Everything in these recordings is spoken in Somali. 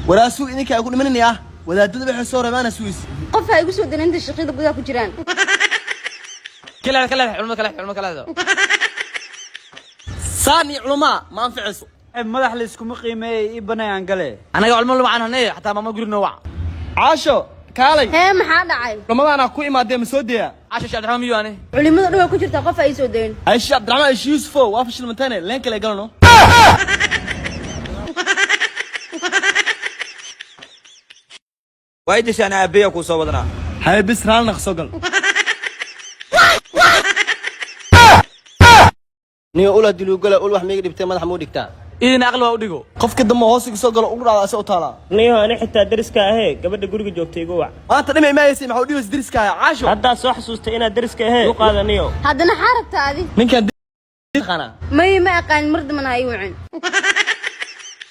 Waraa suug, idinka ay ku dhimanaya wadaadada waxay soo reebaana sugaysa. Qof ha igu soo darin inta shaqada gudaha ku jiraan. Kala kala culmo, kala culmo, kala. Saan iyo culumaa ma anficayso. Madax la iskuma qiimeeyey, ii banay aan gale. Anaga culmo lama hanay, xataa maama guri noo wac. Caasho, kaalay. Hee, maxaa dhacay? Culimadaana ku imaadee, ma soo deyaa? Casho Sheekh Cabdiraxmaan miyo ani? Culimada dhan waa ku jirtaa, qof ha ii soo dayin. Aysha Cabdiraxmaan, Aysha Yuusufo, waa fashilmanteene, leen kale galano. Waa dishaan aabiya kuu soo wadanaa. Haye, bis raalna soo gal. Niyo ula dilugala ul wax miiga dhibtay, madax muu dhigtaa? Idin aqli waa u dhigo. Qofka dambe hoos iga soo galo ugu dhacda ase u taalaa. Niyaho, ani xitaa deriska ahee, gabadha guriga joogta igu wac. Maanta dhimay ma haysay, maxaa u dhibaysa deriskaaga, Caasho? Haddaa soo xasuustay inaad deriska ahee u qaada, niyo. Haddana xaa rabtaa adi? Ninkan taqaanaa? May, ma aqaanin, mar dambana ha ii wicin.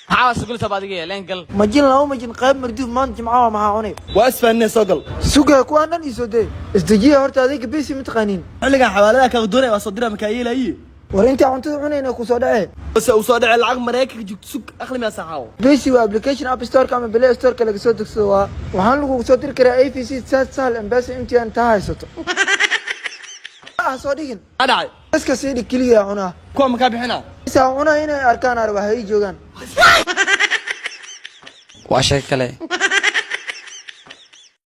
Maxaa waa sugul sab adiga leen gal. Majin laba majin qayb marduuf, maanta jimcaha maxaa cunay? Waa isfahanine, soo gal. Suga, kuwaan dhan iisoo dee, isdejiya horta. Adinka besi ma taqaaniin? Xilligan xawaaladaha kaaga doonaya waa soo dira, makaa yeelayi. War intaa cuntada cunayna ku soo dhacee. Base uu soo dhacay lacag Maraykanka joogto, sug, aqli miyaa saxaawo? Besi waa application App Storeka ama Play Storeka laga soo degsado. Waa waxaan lagugu soo diri karaa AVC, Zaad, Sahal, M-Pesa, MTN taa haysato. Ah, soo dhigin. Maxaa dhacay? Iska sii dhig, keliya cunaa. Kuwa makaa bixina? Isaa cunaa inay arkaan arba, ha ii joogaan. Waa sheeko kale.